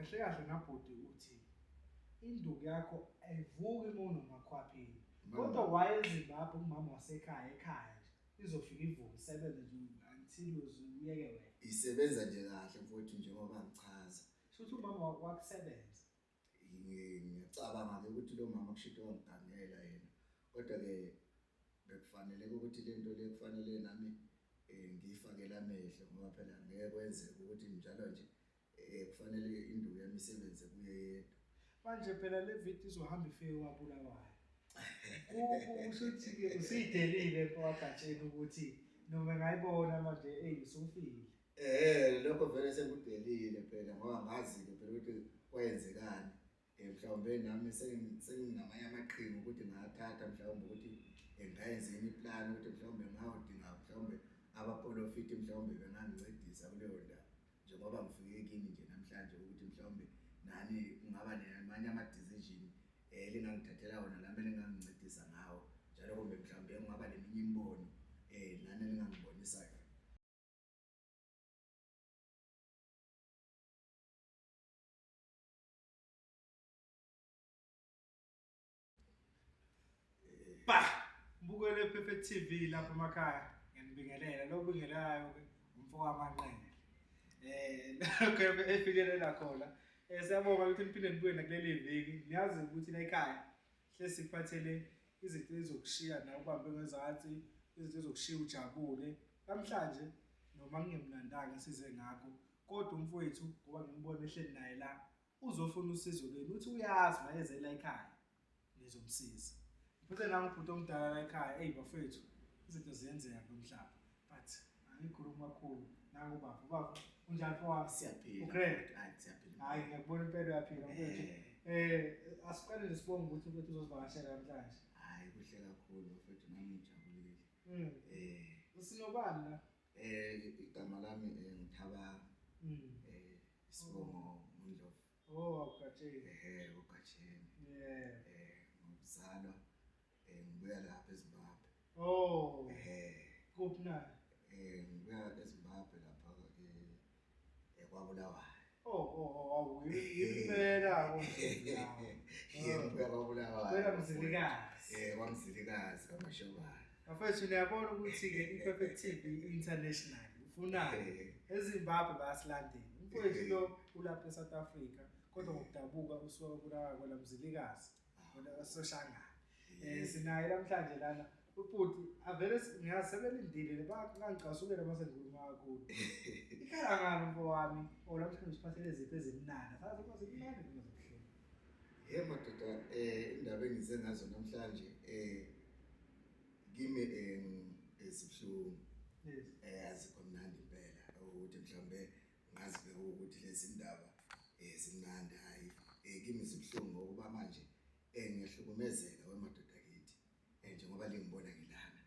Kahle kahle nabhuti uthi induku yakho ayivuki uma unomakhwapheni. Kodwa waye eZimbabwe kumama wasekhaya ekhaya nje izofika ivuke isebenze nje until uze uyeke wena. Isebenza nje kahle mfowethu njengoba ngichaza. Shuthi umama wakusebenza. Ngiyacabanga-ke ukuthi lo mama kushuthi wangigangela yena. Kodwa-ke bekufanele ukuthi le nto le kufanele nami ngiyifakele amehlo ngoba phela ngeke kwenzeke ukuthi njalo nje kufanele induku yami isebenze kuye yedwa. Manje phela le video izohamba ifike kwaBulawayo. Kusho ukuthi-ke usuyidelile mfowakaTsheni ukuthi noma engayibona manje eyi usufile. Lokho vele sekudelile phela ngoba ngazi-ke phela ukuthi kwenzekani. Mhlawumbe nami senginamanye amaqhinga ukuthi ngathatha mhlawumbe ukuthi ngayenza enye iplani ukuthi mhlawumbe ngawudinga mhlawumbe abaprofiti mhlawumbe bengangincedisa kuleyo ndawo. Njengoba ngifike kini nje namhlanje ukuthi mhlawumbe nani kungaba namanye ama-decision elingangithathela wona nami elingangincedisa ngawo, njalo kumbe mhlawumbe kungaba neminye imibono nani elingangibonisa yona. Bah! Mbukele Perfect TV lapha emakhaya. Ngiyanibingelela. Lo obingelelayo ke umfo waManqele. Lokho efinyelela khona. Siyabonga ukuthi niphinde nibuye nakuleli viki. Niyazi ukuthi la ekhaya hle sikuphathele izinto ezizokushiya nawe ubambe ngezansi, izinto ezizokushiya ujabule. Namhlanje noma kungemnandanga size ngakho, kodwa umfowethu ngoba ngimbona ehleli naye la uzofuna usizo lwenu, uthi uyazi mayeze la ekhaya nizomsiza. Ngiphethe nangu ubhuti omdala la ekhaya, eyi bafethu izinto ziyenzeka kulo mhlaba, but angikhulumi kakhulu. Nangu ubaba, ubaba unjani mfowami? Siyaphila. Ugrand? Hayi siyaphila. Hayi ngiyakubona impela uyaphila mfowethu. Asiqale nje sibonge ukuthi mfowethu uzosivakashela namhlanje. Hayi kuhle kakhulu mfowethu, nami ngijabulile. Usinobani la? Igama lami ngithaba. Isibongo uNdlovu. Oh, uGatsheni. uGatsheni. Ngokuzalwa ngibuya lapha eZimbabwe. Oh. Kuphi na? Ngibuya eZimbabwe lapha kwaBulawayo. Oh, awu impela Yebo, ngibuya kwaBulawayo. Kwela Mzilikazi. KwaMzilikazi kaMashobana. Bafethu niyabona ukuthi-ke i-Perfect TV International ufunani? eZimbabwe bayasilandela. Umfowethu lo ulapha eSouth Africa kodwa ngokudabuka usuka kwaBulawayo kwela Mzilikazi, kwela Soshangane. Sinaye namhlanje lana ubhuti avele ngiyasebelindile le bangicasukela uma sengikhuluma kakhulu. Ikhala ngani mfo wami? Oh namhlanje usiphathele izipho ezimnandi. Asazi uma zimnandi noma zibuhlungu. Yebo madoda, indaba engize ngazo namhlanje kimi zibuhlungu. Yes. Azikho mnandi impela ukuthi mhlawumbe ngazibeka ukuthi lezi ndaba zimnandi, hayi kimi zibuhlungu ngokuba manje ngiyahlukumezeka wemadoda kithi njengoba lingibona ngilana.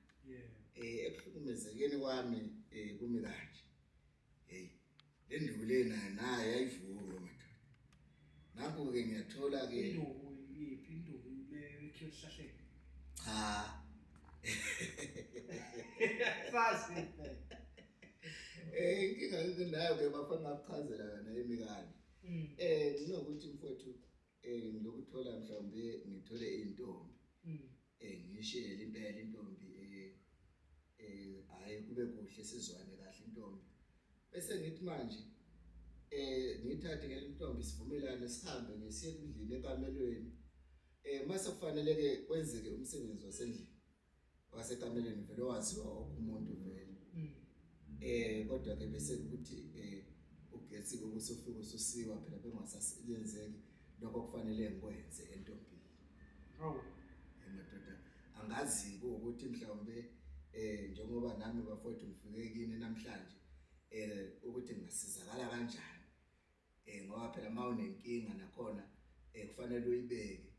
Ekuhlukumezekeni kwami kumi kanje. Hey, le nduku lena nayo yayivuka wemadoda. Nakho-ke ngiyathola-ke. Induku yiphi? Induku le ekhiwe esihlahleni? Cha. Sazi impela. Inkinga enginayo-ke bafana ngakuchazela yona imi kanje. Nginokuthi mfowethu ngilokuthola mhlawumbe ngithole intombi. Ngishiyele impela intombi hayi kube kuhle sizwane kahle intombi. Bese ngithi manje ngithathe ke intombi sivumelane sihambe ngesiye endlini ekamelweni. Mase kufanele ke kwenzeke umsebenzi wasendlini wasekamelweni vele owaziwa wonke umuntu vele. Kodwa ke bese kuthi ugesi ke ubusufika ususiwa phela bengasasebenzeki lokho kufanele ngikwenze entombini. Oh. Madoda angazi ukuthi mhlawumbe njengoba nami bafowethu ngifike kini namhlanje ukuthi ngingasizakala kanjani. Ngoba phela uma unenkinga nakhona kufanele uyibeke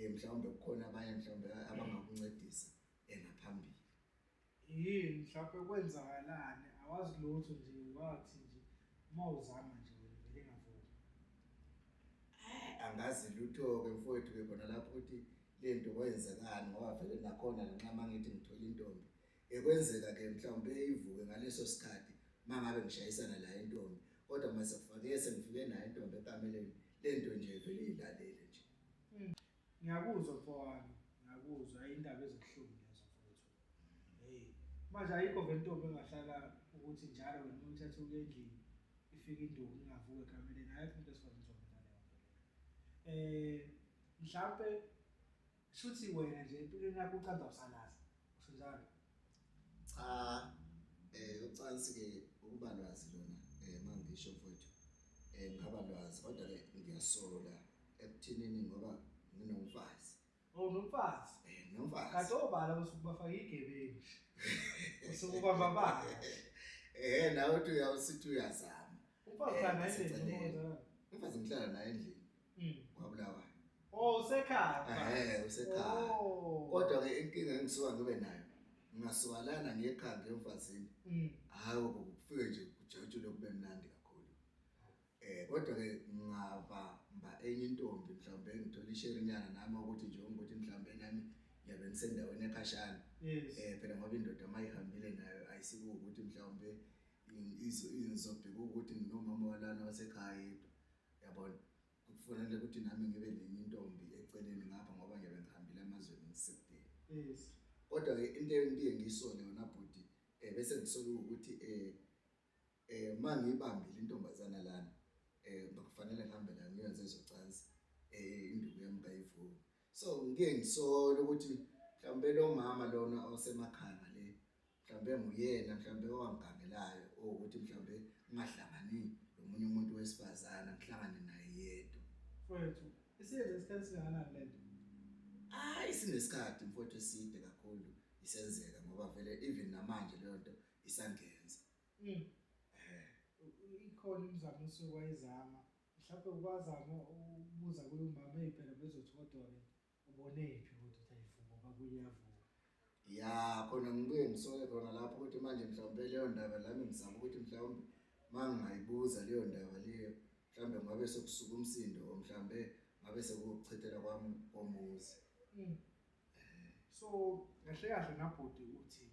mhlawumbe kukhona abanye mhlawumbe abangakuncedisa ngaphambili. Yini mhlawumbe kwenzakalani? Awazi lutho nje, wathi nje uma uzama nje wena vele ingavumi. Angazi lutho-ke mfowethu ke khona lapho ukuthi le nto kwenzekani ngoba vele nakhona ngenxa uma ngithi ngithola intombi ekwenzeka ke mhlawumbe ivuke ngaleso sikhathi uma ngabe ngishayisana la intombi, kodwa mase kufake sengifike nayo intombi ekameleni. Lento nje vele ilalele nje. Ngiyakuzwa mfowami, ngiyakuzwa indaba ezibuhlungu lezo mfowethu. Hey, manje ayikho vele intombi engahlala ukuthi njalo wena uyithathe uye endlini ifike induku ingavuka ekameleni, ayikho umuntu wesifazane ozovela leyo nto leyo. Mhlampe shuthi wena nje empilweni yakho ucansi awusalazi, usho njalo? Cha, ucansi-ke ukuba lwazi lona uma ngisho mfowethu ngaba lwazi kodwa-ke ngiyasola ekuthinini ngoba nginomfazi. Oh, unomfazi? Nomfazi. Kanti obala usuke ubafaka igebengu. Usuke ubamba baba. Nawe uthi uyawusithi uyazama. Umfazi uhlala naye endlini noma wenzani? Umfazi ngihlala naye endlini. KwaBulawayo. Oh, usekhaya. Usekhaya. Oh. Kodwa ke inkinga engisuka ngibe nayo, ngingasuka lana ngiye ekhaya ngiye emfazini. Hayi, kufike nje kujatshulwe kube mnandi kakhulu. Kodwa ke ngingabamba enye intombi mhlawumbe ngithola isherinyana nami ukuthi nje ukuthi mhlawumbe nami ngiyabe ngisendaweni ekhashana. Yes. Phela ngoba indoda mayihambile nayo ayisikuwo ukuthi mhlawumbe ngizobheka ukuthi nginomama walana wasekhaya yedwa. Yabona? Kufanele ukuthi nami ngibe nenye intombi eceleni ngapha ngoba ngiyabe ngihambile emazweni ngisekudeni. Yes. Kodwa ke into engiye ngiyisole yona bhuti, bese ngisola ukuthi uma ngiyibambile intombazana lana, kufanele ngihambe la ngiyenze ezocansi, induku yami kayivuki. So ngiye ngisole ukuthi mhlawumbe lo mama lona osemakhaya le, mhlawumbe nguyena mhlawumbe owangigangelayo ukuthi mhlawumbe ngingahlangani nomunye umuntu wesifazana, ngihlangane naye yedwa. Mfowethu, isiyenze isikhathi singakanani le nto? Hayi, sinesikhathi mfowethu eside kakhulu isenzeka ngoba vele even namanje leyo nto isangenza. Ikhona imizamo osuke wayizama, mhlawumbe ukwazama ukubuza kuye umama, eyi phela bezothi kodwa-ke ubonephi kodwa ukuthi ayivuki ngoba kuye iyavuka. Ya, khona ngibuye ngisole khona lapho ukuthi manje mhlawumbe leyo ndaba lami ngizama ukuthi mhlawumbe uma ngingayibuza leyo ndaba leyo, mhlawumbe ngabe sekusuka umsindo or mhlawumbe ngabe sekuwukuchithela kwami komuzi. So kahle kahle nabhuti uthi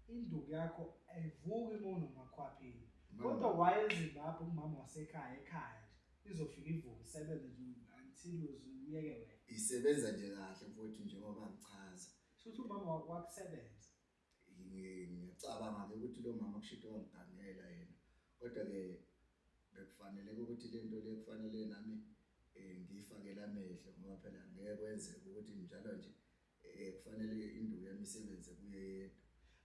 induku yakho ayivuki uma unomakhwapheni. Kodwa waye eZimbabwe umama wasekhaya ekhaya nje izofika ivuke isebenze nje until uyeke wena. Isebenza nje kahle mfowethu njengoba ngichaza. Shuthi umama wakusebenza. Ngiyacabanga-ke ukuthi lo mama kusho wangigangela yena. Kodwa-ke bekufanele ukuthi le nto le kufanele nami ngiyifakele amehlo ngoba phela ngeke kwenzeke ukuthi njalo nje kufanele induku yami isebenze kuye yedwa.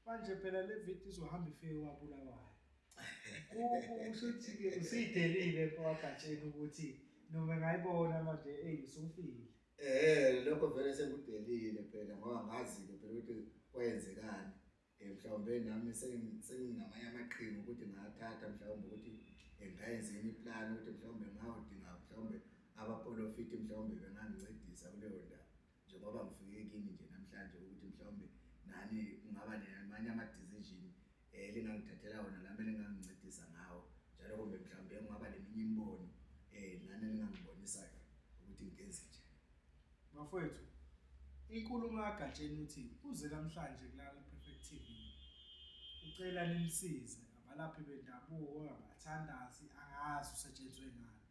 Manje phela le video izohamba ifike kwaBulawayo. Kusho ukuthi-ke usuyidelile mfowakaTsheni ukuthi noma ngayibona manje eyi usufile. Lokho vele sekudelile phela ngoba ngazi-ke phela ukuthi kwenzekani. Mhlawumbe nami senginamanye amaqhinga ukuthi ngathatha mhlawumbe ukuthi ngayenza enye iplani ukuthi mhlawumbe ngayodinga mhlawumbe abaprofiti mhlawumbe bengangincedisa kuleyo ndawo. Njengoba ngifike kini nje namhlanje ukuthi mhlawumbe nani kungaba namanye ama-decision elingangithathela wona nami elingangincedisa ngawo. Njalo kumbe mhlawumbe kungaba neminye imibono nani elingangibonisa yona ukuthi ngenze njani. Bafowethu, inkulumo kaGatsheni uthi uze namhlanje kula Perfect TV ucela nimsize abalaphi bendabuko, abathandazi, angazi usetshenzwe ngani.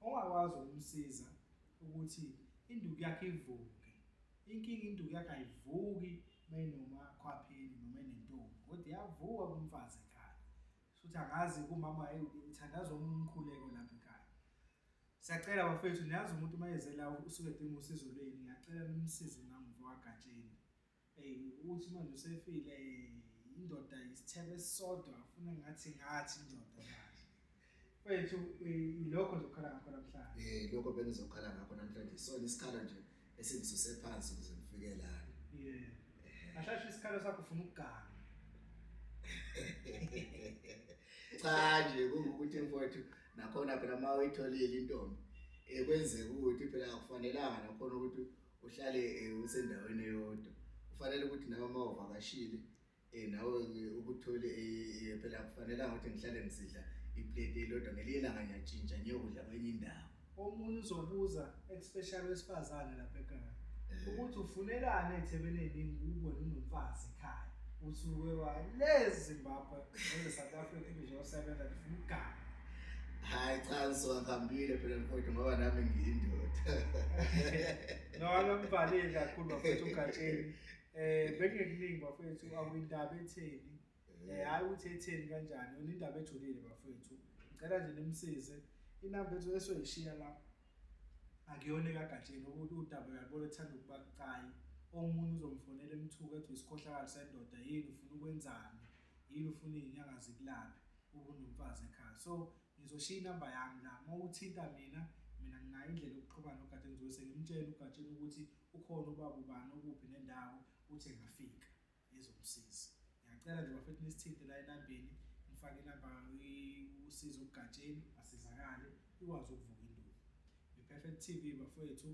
Ongakwazi ukumsiza ukuthi induku yakhe ivuke. Inkinga induku yakhe ayivuki mayinomakhwapheni noma enentombi, kodwa iyavuka kumfazi ekhaya. Futhi angazi kumama uthandaza umkhuleko lapha ekhaya. Siyacela bafethu, niyazi umuntu uma eze la usuke edinga usizo lweni, ngiyacela nimsize nangomfo kaGatsheni. Uthi manje usefile, indoda isithebe esisodwa, ufuna ngathi ngathi indoda manje. Mfethu, ilokho nje okukhala ngakho namhlanje. Lokho bengizokhala ngakho namhlanje. Isona isikhala nje esingisuse phansi ukuze ngifike lana. Yeah. Kahle isikhala sakho ufuna ukuganga. Cha nje kuwukuthi mfowethu nakhona phela uma uyitholile intombi, kwenzeka ukuthi phela akufanelanga nakhona ukuthi uhlale usendaweni eyodwa. Kufanele ukuthi nawe uma uvakashile, nawe ukuthole, phela akufanelanga ukuthi ngihlale ngisidla iplate elilodwa, ngelinye ilanga ngiyatshintsha ngiyokudla kwenye indawo. Omunye uzobuza especially wesifazane lapha ekhaya ukuthi ufunelani ey'thebeni ey'ningi ubone unomfazi ekhaya, usuke wa le Zimbabwe neze South Africa uzosebenza ndifuna ukuganga. Hayi cha, ngisuka ngihambile phela mfowethu, ngoba nami ngiyindoda. No, angamvaleli kakhulu bafethu uGatsheni. Bekungekuningi bafethu, akuyindaba etheni. Hayi ukuthi etheni kanjani, yona indaba ejulile bafethu. Ngicela nje nimsize. Inamba ethu esoyishiya la akuyona ekaGatsheni, ukuthi udaba uyalibona ethanda ukuba bucayi. Omunye uzomfonela emthuka ethi isikhohlakalo sendoda, yini ufuna ukwenzani, yini ufuna iy'nyanga zikulaphe ube unomfazi ekhaya. So ngizoshiya inamba yami la, uma uthinta mina, mina nginayo indlela yokuxhumana noGatsheni. Ngizobe sengimtshela uGatsheni ukuthi ukhona ubaba ubani okuphi nendawo, uthi engafika ezomsiza. Ngiyacela nje bafethu nisithinte la enambeni, ngifake inamba, usizo kuGatsheni, asizakale, ikwazi ukuvuka induku. I-Perfect TV bafethu,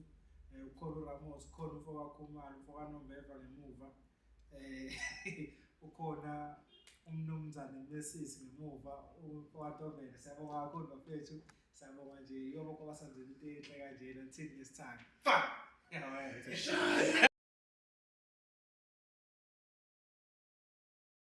ukhona uRamos, ukhona umfo kaKhumalo, umfo kaNombeva ngemuva, ukhona umnumzane Mesisi ngemuva, umfo kaNtombela. Siyabonga kakhulu bafethu, siyabonga nje yibo bonke abasenzela into enhle kanjena. Until next time. Fuck!